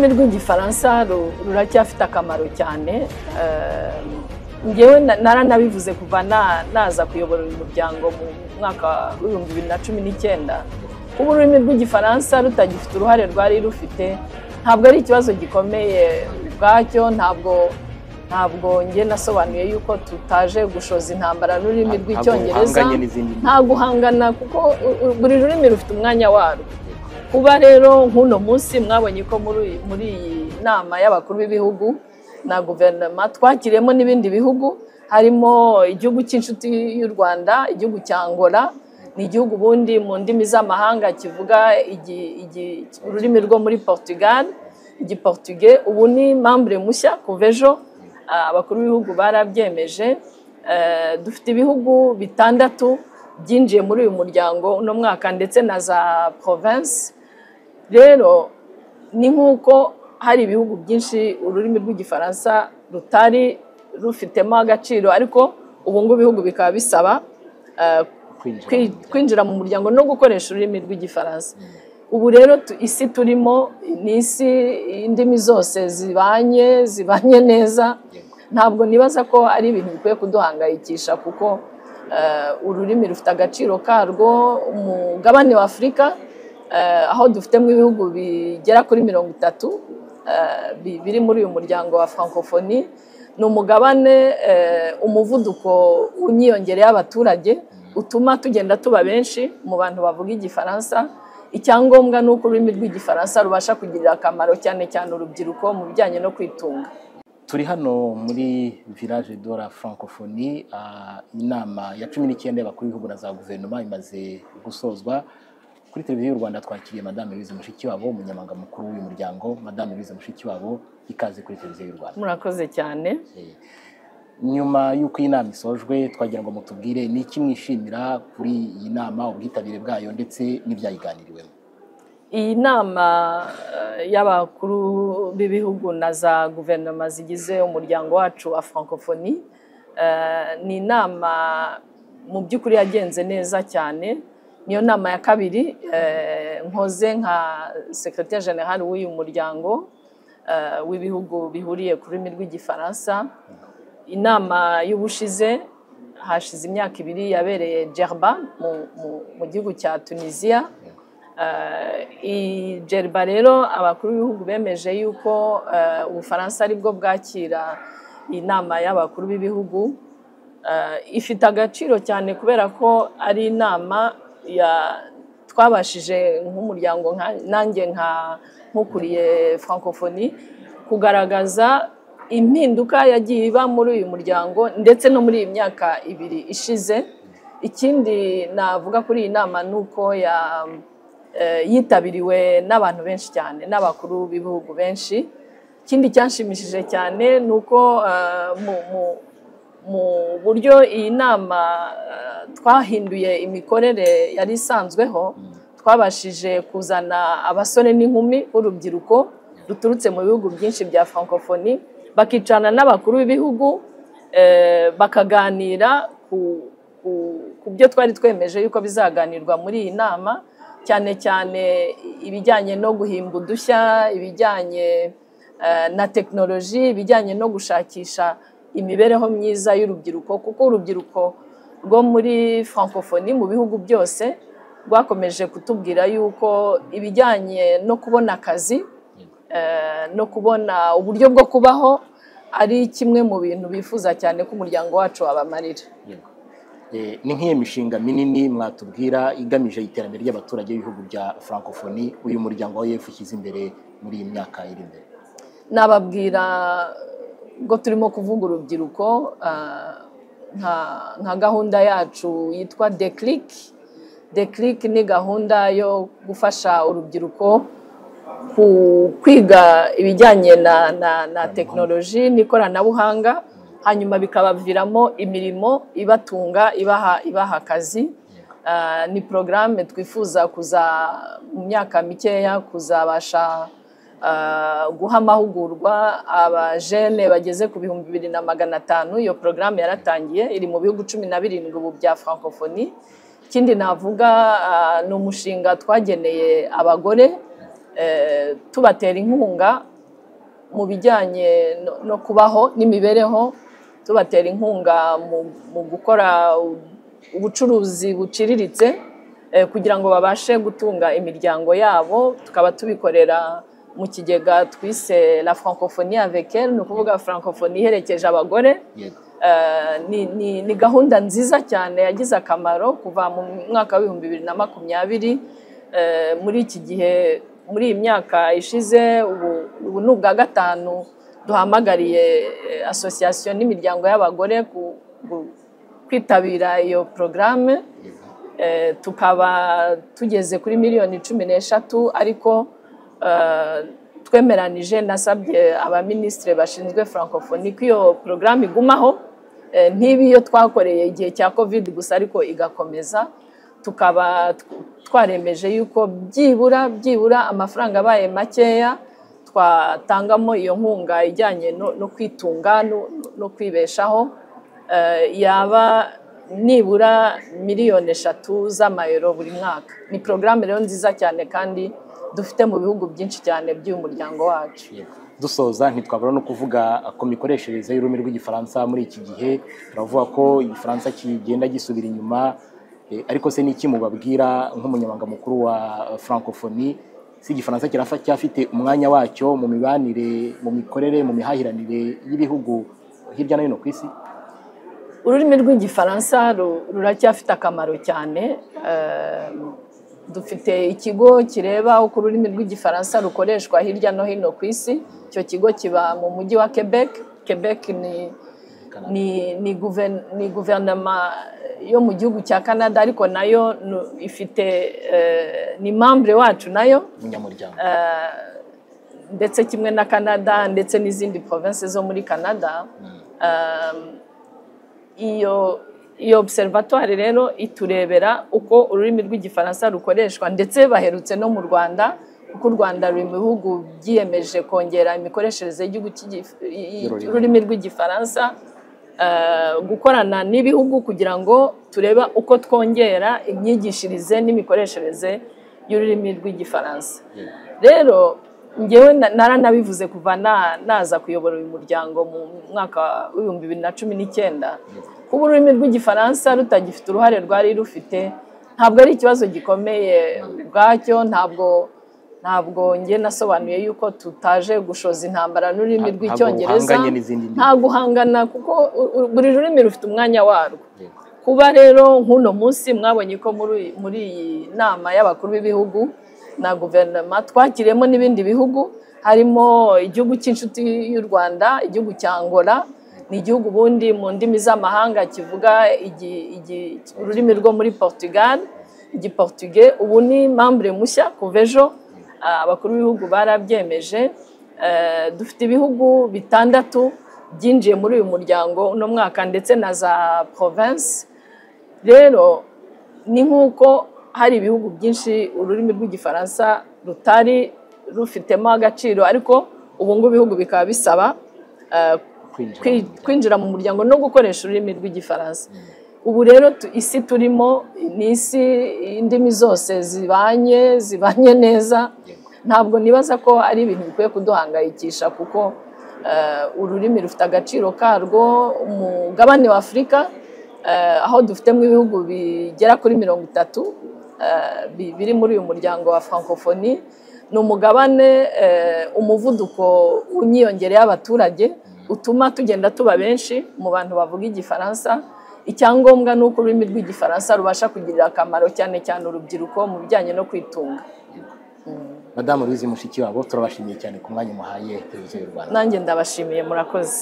Ururimi rw'Igifaransa ruracyafite akamaro cyane. Ngewe naranabivuze kuva naza kuyobora uyu muryango mu mwaka wa 2019. Kuba ururimi rw'Igifaransa rutagifite uruhare rwari rufite ntabwo ari ikibazo gikomeye ubwacyo. Ntabwo njye nasobanuye yuko tutaje gushoza intambara n'ururimi rw'Icyongereza. Uhanganye n'izindi. Nta guhangana, kuko buri rurimi rufite umwanya warwo. Kuba rero nk'uno munsi mwabonye ko muri iyi nama y'abakuru b'ibihugu na guverinoma twakiriyemo n'ibindi bihugu, harimo igihugu cy'inshuti y'u Rwanda, igihugu cya Angola. Ni igihugu ubundi mu ndimi z'amahanga kivuga ururimi rwo muri Portugal, Igiportugais. Ubu ni membre mushya kuva ejo, abakuru b'ibihugu barabyemeje. Dufite ibihugu bitandatu byinjiye muri uyu muryango uno mwaka, ndetse na za province. Rero ni nk'uko hari ibihugu byinshi ururimi rw'Igifaransa rutari rufitemo agaciro, ariko ubu ngubu ibihugu bikaba bisaba kwinjira mu muryango. Kwinjira mu muryango no gukoresha ururimi rw'Igifaransa. Ubu rero isi turimo ni isi indimi zose zibanye neza. Ntabwo nibaza ko ari ibintu bikwiye kuduhangayikisha, kuko ururimi rufite agaciro karwo. Umugabane wa Afurika, aho dufitemo ibihugu bigera kuri 30 biri muri uyu muryango wa Francophonie, ni umugabane umuvuduko w'imyiyongere y'abaturage utuma tugenda tuba benshi mu bantu bavuga Igifaransa. Icyangombwa ni uko ururimi rw'Igifaransa rubasha kugirira akamaro cyane cyane urubyiruko mu bijyanye no kwitunga. Turi hano muri Village de la Francophonie. Inama ya 19 y'abakuru b'ibihugu na za guverinoma imaze gusozwa. Kuri Televiziyo y'u Rwanda twakiriye Madame Louise Mushikiwabo, umunyamabanga mukuru w'uyu muryango. Madame Louise Mushikiwabo, ikaze kuri Televiziyo y'u Rwanda. Murakoze cyane. Nyuma y'uko iyi nama isojwe, twagira ngo mutubwire ni iki mwishimira kuri iyi nama, ubwitabire bwayo ndetse n'ibyayiganiriwemo. Iyi nama y'abakuru b'ibihugu na za guverinoma zigize umuryango wacu wa Francophonie ni inama mu by'ukuri yagenze neza cyane. Niyo nama ya kabiri nkoze nka secrétaire général w'uyu muryango w'ibihugu bihuriye ku rurimi rw'Igifaransa. Inama y'ubushize, hashize imyaka 2, yabereye Djerba mu gihugu cya Tunisia. I Djerba rero abakuru b'ibihugu bemeje yuko Ubufaransa aribwo bwakira inama y'abakuru b'ibihugu. Ifite agaciro cyane kubera ko ari inama ya twabashije nk'umuryango, nanjye nka nkukuriye Francophonie, kugaragaza impinduka yagiye iba muri uyu muryango ndetse no muri iyi myaka 2 ishize. Ikindi navuga kuri iyi nama ni uko yitabiriwe n'abantu benshi cyane, n'abakuru b'ibihugu benshi. Ikindi cyanshimishije cyane ni uko mu buryo iyi nama twahinduye imikorere yari isanzweho, twabashije kuzana abasore n'inkumi b'urubyiruko ruturutse mu bihugu byinshi bya Francophonie, bakicarana n'abakuru b'ibihugu, bakaganira ku byo twari twemeje yuko bizaganirwa muri iyi nama, cyane cyane ibijyanye no guhimba udushya, ibijyanye na tekinoloji, ibijyanye no gushakisha imibereho myiza y'urubyiruko, kuko urubyiruko rwo muri Francophonie mu bihugu byose rwakomeje kutubwira yuko ibijyanye no kubona akazi no kubona uburyo bwo kubaho ari kimwe mu bintu bifuza cyane ko umuryango wacu wabamarira. Yego. Ni nk'iyo mishinga minini mwatubwira igamije iterambere ry'abaturage b'ibihugu bya Francophonie uyu muryango wa OIF ushyize imbere muri iyi myaka iri imbere? Nababwira ngo turimo kuvuga urubyiruko, nka gahunda yacu yitwa Declic. Declic ni gahunda yo gufasha urubyiruko kwiga ibijyanye na tekinoloji n'ikoranabuhanga, hanyuma bikabaviramo imirimo ibatunga, ibaha akazi. Ni porogaramu twifuza kuza mu myaka mikeya kuzabasha guha amahugurwa abajene bageze ku 2500. Iyo porogaramu yaratangiye, iri mu bihugu 17 ubu bya Francophonie. Ikindi navuga ni umushinga twageneye abagore, tubatera inkunga. mu bijyanye no kubaho n'imibereho, tubatera inkunga mu gukora ubucuruzi buciriritse kugira ngo babashe gutunga imiryango yabo. Tukaba tubikorera mu kigega twise la francophonie avec elle, ni ukuvuga francophonie iherekeje abagore. Ni gahunda nziza cyane yagize akamaro kuva mu mwaka wa 2020. Muri iki gihe, muri iyi myaka ishize, ubu ni ubwa gatanu duhamagariye association n'imiryango y'abagore kwitabira iyo porogaramu. Tukaba tugeze kuri miliyoni 13, ariko twemeranije, nasabye abaminisitiri bashinzwe francophonie ko iyo porogaramu igumaho, ntibe iyo twakoreye igihe cya Covid gusa, ariko igakomeza. Tukaba twaremeje yuko byibura amafaranga abaye makeya twatangamo iyo nkunga ijyanye no kwitunga no kwibeshaho, yaba nibura miliyoni 3 z'amayero buri mwaka. Ni porogaramu rero nziza cyane kandi dufite mu bihugu byinshi cyane by'uyu muryango wacu. Yego. Dusoza, ntitwabura no kuvuga ku mikoreshereze y'ururimi rw'Igifaransa muri iki gihe. Turavuga ko Igifaransa kigenda gisubira inyuma, ariko se n'iki mubabwira nk'umunyamabanga mukuru wa francophonie? Si Igifaransa cyafite umwanya wacyo mu mibanire, mu mikorere, mu mihahiranire y'ibihugu hirya no hino ku isi? Ururimi rw'Igifaransa ruracyafite akamaro cyane. Dufite ikigo kireba uko ururimi rw'Igifaransa rukoreshwa hirya no hino ku isi. Icyo kigo kiba mu mujyi wa Quebec. Quebec Canada. ni guverinoma yo mu gihugu cya Canada, ariko nayo ifite ni membre wacu nayo. Umunyamuryango. Ndetse kimwe na Canada ndetse n'izindi province zo muri Canada. Iyo observatoire rero iturebera uko ururimi rw'Igifaransa rukoreshwa, ndetse baherutse no mu Rwanda, kuko u Rwanda ruri mu bihugu byiyemeje kongera imikoreshereze y'igihugu Y'ururimi. y'ururimi rw'Igifaransa, gukorana n'ibihugu kugira ngo turebe uko twongera imyigishirize n'imikoreshereze y'ururimi rw'Igifaransa. Rero ngewe naranabivuze kuva naza kuyobora uyu muryango mu mwaka wa 2019, kuba ururimi rw'Igifaransa rutagifite uruhare rwari rufite ntabwo ari ikibazo gikomeye ubwacyo. Ntabwo njye nasobanuye yuko tutaje gushoza intambara n'ururimi Ntabwo rw'Icyongereza. uhanganye n'izindi ndimi. Nta guhangana, kuko buri rurimi rufite umwanya warwo. Kuba rero nk'uno munsi mwabonye ko muri iyi nama y'abakuru b'ibihugu na guverinoma twakiriyemo n'ibindi bihugu, harimo igihugu cy'inshuti y'u Rwanda, igihugu cya Angola. Ni igihugu ubundi mu ndimi z'amahanga kivuga ururimi rwo muri Portugal, Igiportugais. Ubu ni membre mushya kuva ejo, abakuru b'ibihugu barabyemeje. Dufite ibihugu bitandatu byinjiye muri uyu muryango uno mwaka, ndetse na za province. Rero ni nk'uko hari ibihugu byinshi ururimi rw'Igifaransa rutari rufitemo agaciro, ariko ubu ngubu ibihugu bikaba bisaba Kwinjira mu muryango. kwinjira mu muryango no gukoresha ururimi rw'Igifaransa. Ubu rero isi turimo ni isi indimi zose zibanye neza. Ntabwo nibaza ko ari ibintu bikwiye kuduhangayikisha, kuko ururimi rufite agaciro karwo. Umugabane wa Afurika, aho dufitemo ibihugu bigera kuri 30 biri muri uyu muryango wa francophonie, ni umugabane umuvuduko w'imyiyongere y'abaturage utuma tugenda tuba benshi mu bantu bavuga Igifaransa. Icyangombwa ni uko ururimi rw'Igifaransa rubasha kugirira akamaro cyane cyane urubyiruko mu bijyanye no kwitunga. Madamu Louise Mushikiwabo, turabashimiye cyane ku mwanya muhaye Televiziyo y'u Rwanda. Nanjye ndabashimiye, murakoze.